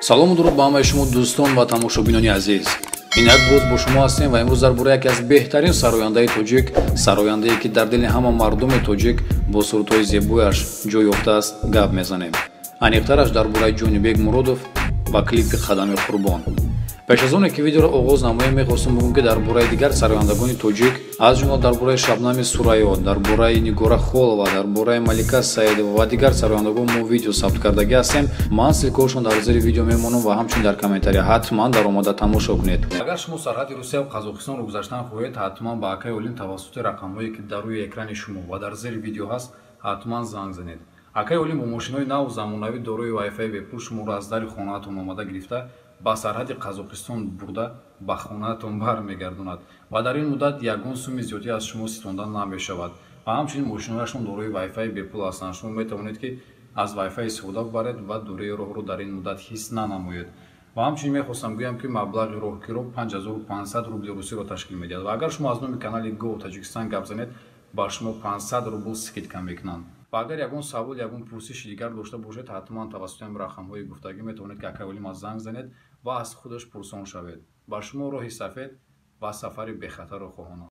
Салому дуруд ба ҳамаи шумо дӯстон ва тамошобинони азиз. Инак боз бо шумо ҳастем ва имрӯз дар бораи яке аз беҳтарин сарояндаи тоҷик, сарояндае ки дар дили ҳама мардуми тоҷик бо сурудҳои зебояш ҷой ёфтааст, гап мезанем. Аниқтараш дар бораи Ҷонибек Муродов ва клипи «Қадами қурбон». Пеш аз оне ки видеоро оғоз намоем, мехостум бигӯм, ки дар бораи дигар сарояндагони тоҷик, аз ҷумла дар бораи Шабнами Сурайё, дар бораи Нигора Холова, дар бораи Малика Саидова ва дигар сарояндагон мо видео сабт кардагӣ ҳастем. Ман ссылкаҳошон дар зери видео мемонам ва ҳамчунин дар комментария ҳатман дар омада тамошо кунед. Агар шумо сарҳади Русия ва Қазоқистонро гузаштан хоҳед, ҳатман ба акаи Олим тавассути рақамҳое, ки дар рӯи экрани шумо ва дар зери видео ҳаст, ҳатман занг занед. Акаи Олим бо мошинҳои наву замонавӣ дорои вайфай бепул шуморо аз дари хонаатон омада гирифта, ба сарҳади Қазоқистон бурда, ба хонаатон бармегардонад ва дар ин муддат ягон суми зиёдӣ аз шумо ситонда намешавад. Ва ҳамчунин мошинҳояшон дорои вайфай бепул ҳастанд. Шумо метавонед, ки аз вайфай истифода баред ва дурии роҳро дар ин муддат ҳис нанамоед. Ва ҳамчунин мехостам гӯям, ки маблағи роҳкиро 5500 рубли русиро ташкил медиҳад ва агар шумо аз номи канали Го Таҷикистон гап занед, ба шумо 500 рубл скидка мекунанд. Ва агар ягон савол, ягон пурсиши дигар дошта бошед, ҳатман тавассути ҳамин рақамҳои гуфтагӣ метавонед, ки акаи Олим занг занед ва аз худаш пурсон шавед. Ба шумо роҳи сафед ва сафари бехатарро хоҳонам.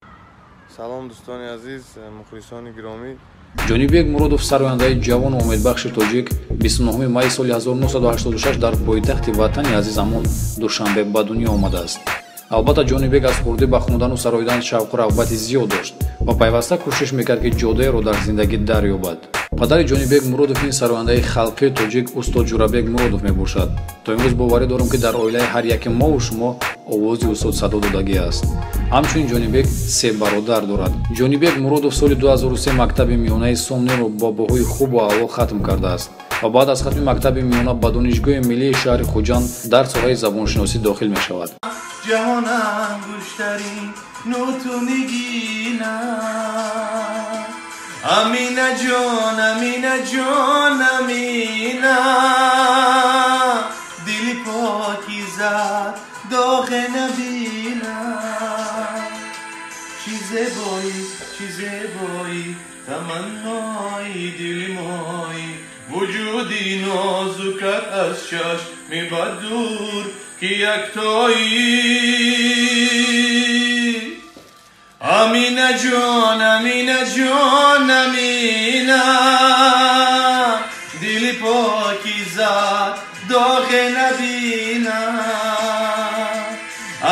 Салом, дӯстони азиз, мухлисони гиромӣ. Ҷонибек Муродов, сарояндаи ҷавону умедбахши тоҷик, 29 майи соли 1986 дар пойтахти ватани азизамон Душанбе ба дунё омадааст. Албатта, Ҷонибек аз хурдӣ ба хондану сароидан шавқу рағбати зиёд дошт ва пайваста кӯшиш мекард, ки ҷодаеро дар зиндагӣ дарёбад. Падари Ҷонибек Муродов ин сарояндаи халқии тоҷик устод Ҷурабек Муродов мебошад. То имрӯз боварӣ дорам, ки дар оилаи ҳар яке мову шумо овози устод садо додагӣ аст. Ҳамчунин Ҷонибек се бародар дорад. Ҷонибек Муродов соли 2003 мактаби миёнаи Сомнеро бо баҳои хубу аъло хатм кардааст ва баъд аз хатми мактаби миёна ба Донишгоҳи миллии шаҳри Хуҷанд дар соҳаи забоншиносӣ дохил мешавад. Ҷаҳон ангуштарин нуту нигина, Амина ҷон, Амина ҷон, Амина, дили покизат доғ набина. Чӣ зебоӣ, чӣ зебоӣ, таманнои дили моӣ, вуҷуди нозукат аз чашми баддур ки яктоӣ. Амина ҷон, Амина ҷон, Амина, дили покизат доғ набина.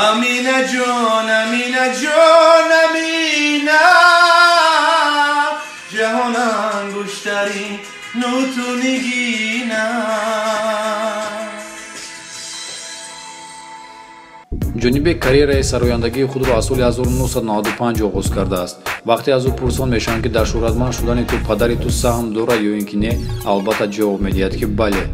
Амина ҷон, Амина ҷон, Амина, ҷаҳон ангуштарин нуту нигина. Ҷонибек карьераи сарояндагии худро аз соли 1995 оғоз кардааст. Вақте аз ӯ пурсон мешаванд, ки дар шӯҳратманд шудани ту падари ту саҳм дорад ё ин ки не, албатта ҷавоб медиҳад, ки бале,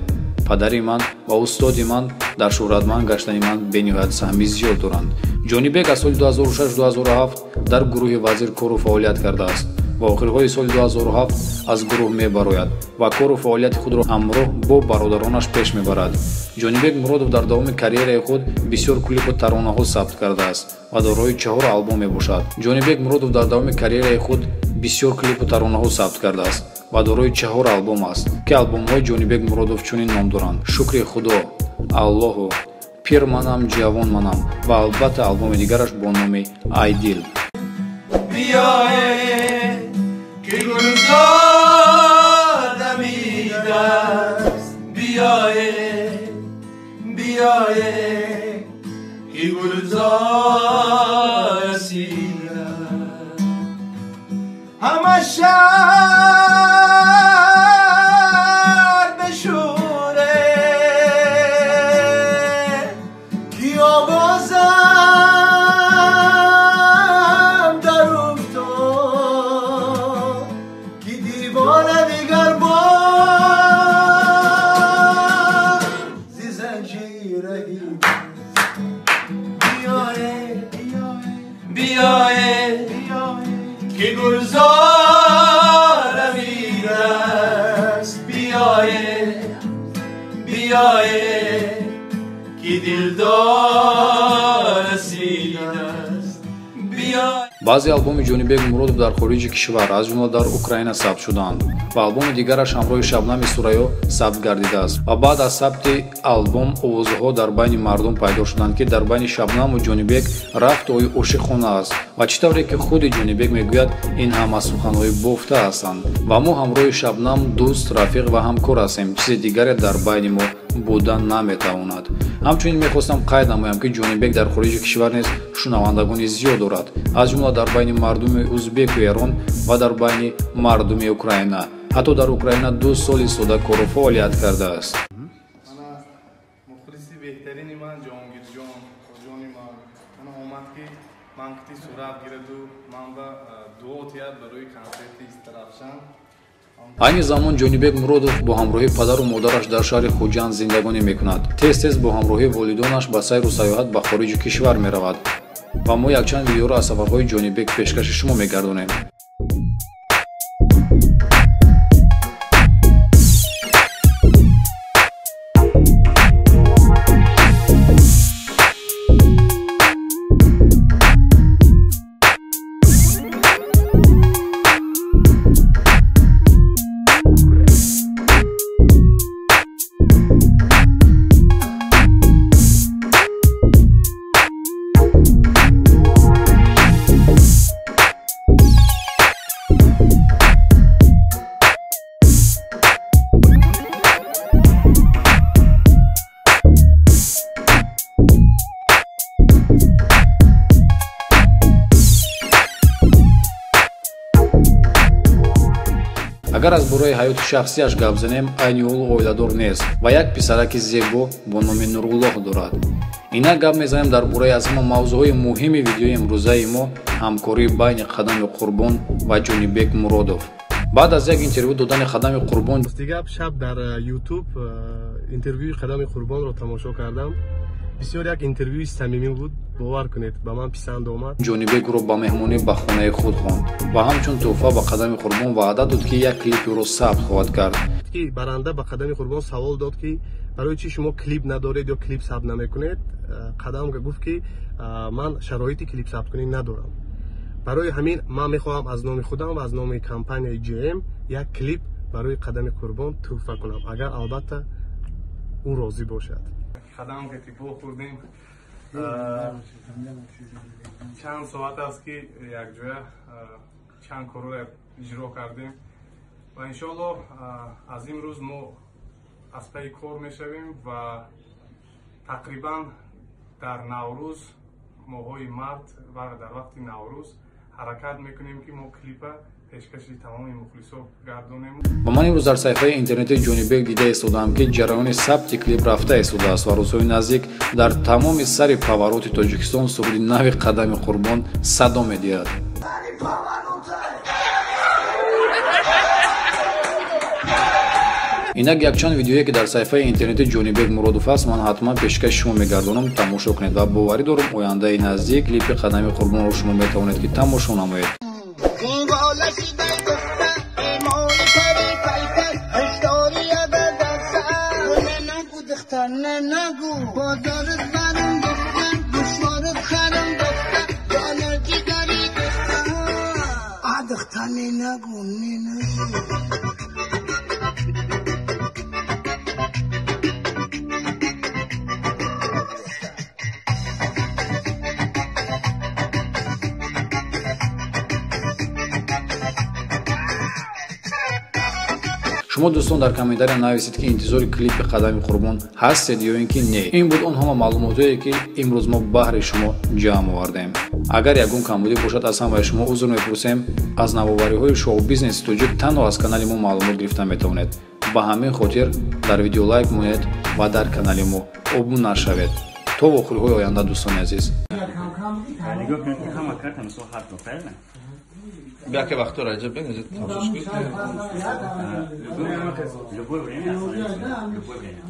падари ман ва устоди ман дар шӯҳратманд гаштани ман бениҳоят саҳми зиёд доранд. Ҷонибек аз соли 2006-2007 дар гурӯҳи Вазир кору фаъолият кардааст ва охирҳои соли 2007 аз гурӯҳ мебарояд ва кору фаъолияти худро ҳамроҳ бо бародаронаш пеш мебарад. Ҷонибек Муродов дар давоми карьераи худ бисёр клипу таронаҳо сабт кардааст ва дорои чаҳор албом мебошад. Ҷонибек Муродов дар давоми карьераи худ бисёр клипу таронаҳо сабт кардааст ва дорои чаҳор албом аст, ки албомҳои Ҷонибек Муродов чунин ном доранд: «Шукри Худо», «Аллоҳу», «Пир манам, ҷавон манам» ва албатта албоми дигараш бо номи «Айдил». Биёе, ки гулзор дамидааст, биёе, биёе, ки гулзор расидааст. Ҳама шаҳр бишӯре, ки овозам дар уфтод, ки девона дигар бор зи занҷираи. Биёе, биёе, ки гулзор рамидааст, биёе, биёе, ки дилдор расидааст, биёе. Баъзе албоми Ҷонибек Муродов дар хориҷи кишвар, аз ҷумла дар Украина сабт шудаанд ва албоми дигараш ҳамроҳи Шабнами Сурайё сабт гардидааст. Ва баъд аз сабти албом овозҳо дар байни мардум пайдо шуданд, ки дар байни Шабнаму Ҷонибек рафтуои ошиқона аст ва чӣ тавре ки худи Ҷонибек мегӯяд, ин ҳама суханҳои бофта ҳастанд ва мо ҳамроҳи Шабнам дӯст, рафиқ ва ҳамкор ҳастем, чизи дигаре дар байни мо буда наметавонад. Ҳамчунин мехостам қайд намоям, ки Ҷонибек дар хориҷи кишвар низ шунавандагони зиёд дорад, аз ҷумла дар байни мардуми узбеку Эрон ва дар байни мардуми Украина. Ҳатто дар Украина 2 сол истода кору фаъолият кардааст. Мана мухлиси беҳтарини ман Ҷонгирҷон, ҷони ман, мана омад, ки ман кити сурат гираду ман ба дуо тиҳад барои консерти Истаравшан. Айни замон Ҷонибек Муродов бо ҳамроҳии падару модараш дар шаҳри Хуҷанд зиндагонӣ мекунад. Тез-тез бо ҳамроҳии волидонаш ба сайру сайёҳат ба хориҷи кишвар меравад ва мо якчанд видеоро аз сафарҳои Ҷонибек пешкаши шумо мегардонем. Агар аз бораи ҳаёти шахсиаш гап занем, айни ҳол оиладор нест ва як писараки зебо бо номи Нуруллоҳ дорад. Инак гап мезанем дар бораи аз ҳама мавзӯъҳои муҳими видеои имрӯзаи мо, ҳамкории байни Қадами Қурбон ва Ҷонибек Муродов. Баъд аз як интервю додани Қадами Қурбон, Гап шаб дар Ютуб интервюи Қадами Қурбонро тамошо кардам. Бисёр як интервюи самимӣ буд, бовар кунед, ба ман писанд омад. Ҷонибек ӯро ба меҳмонӣ ба хонаи худ хонд ва ҳамчун тӯҳфа ба Қадами Қурбон ваъда дод, ки як клипи ӯро сабт хоҳад кард. Ки баранда ба Қадами Қурбон савол дод, ки барои чӣ шумо клип надоред ё клип сабт намекунед. Қадам гуфт, ки ман шароити клип сабткунӣ надорам. Барои ҳамин ман мехоҳам аз номи худам ва аз номи компанияи GM як клип барои Қадами Қурбон тӯҳфа кунам, агар албатта ӯ розӣ бошад. Қадам ки бо хӯрдем, чанд соат аст, ки якҷоя чанд корро иҷро кардем ва иншоаллоҳ аз имрӯз мо аз пайи кор мешавем ва тақрибан дар Наврӯз, моҳҳои март ва дар вақти Наврӯз ҳаракат мекунем, ки мо клипа пешкаши тамоми мухлисо гардонем. Ва ман имрӯз дар саҳифаи интернетии Ҷонибек дида истодаам, ки ҷараёни сабти клип рафта истодааст ва рӯзҳои наздик дар тамоми сари павароти Тоҷикистон суруди нави Қадами Қурбон садо медиҳад. Инак якчанд видеое, ки дар саҳифаи интернетии Ҷонибек Муродов аст, ман ҳатман пешкаши шумо мегардонам, тамошо кунед ва боварӣ дорам, ояндаи наздик клипи Қадами Қурбонро шумо метавонед, ки тамошо намоед. Шумо дӯстон дар комментария нависед, ки интизори клипи Қадами Қурбон ҳастед ё ин ки не. Ин буд он ҳама маълумотое, ки имрӯз мо баҳри шумо ҷамъ овардем. Агар ягон камбудӣ бошад, аз ҳамаи шумо узр мепурсем. Аз навовариҳои шоу-бизнеси тоҷик танҳо аз канали мо маълумот гирифта метавонед. Ба ҳамин хотир дар видео лайк монед ва дар канали мо обуна шавед. То вохӯриҳои оянда, дӯстони азиз. Бяке вақто Раҷаб бек, тамошош кунед. Любое время остановиться. Любое время.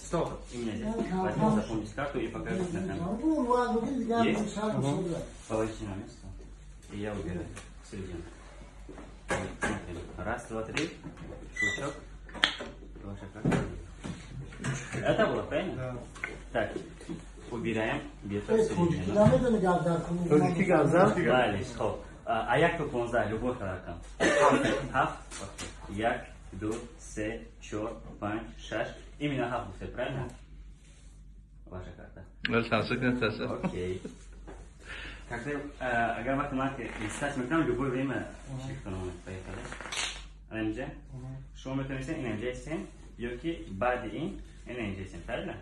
Стоп. Именно здесь. Возьми, запомните карту и покажите на камеру. Есть? Положите на место. И я убираю. Середину. Смотрим. Раз, два, три. Щелчок. Ваша карта. Это было, правильно? Да. Так. Убираем где-то середину. Бале, хоб. А 1 то 15, любой рақам. Ҳафт. Як, ду, се, чор, панҷ, шаш. Именно ҳафт гуфтед, правильно? Ваша карта. Окей. Когда, агар вақте ман листать мекунам, любое время шифтонома. Поехали. Ана инҷа. Шумо метавонистед ин инҷа истем, ё ки баъди ин инҷа истем, правильно?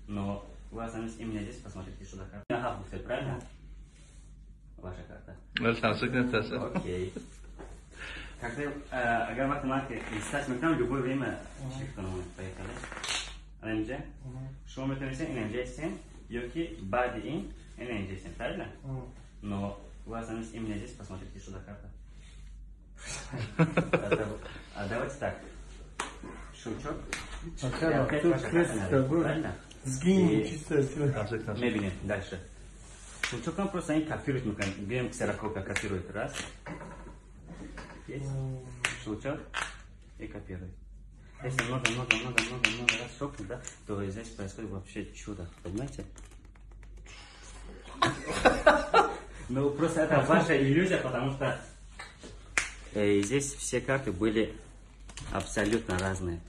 Но вы остановитесь именно здесь, посмотрите, что за карта. Ҳафт гуфтед, правильно? Ваша карта. Окей. Когда, агар вақте ман листать мекунам, любое время шифтонома. Поехали. Ана инҷа. Шумо метавонистед ин инҷа истем, ё ки баъди ин инҷа истем, правильно? Но вы остановитесь именно здесь, посмотрите, что за карта. А давайте так. Щелчок. Правильно? Сгинь, чисто. Мебинем дальше. Щелчок нам просто они копируют, мы берем ксерокопия, копирует. Раз. Есть. Щелчок. И копирует. Если много, много, много, много, много раз щелкнуть, да, то здесь происходит вообще чудо. Понимаете? Ну, просто это ваша иллюзия, потому что здесь все карты были абсолютно разные.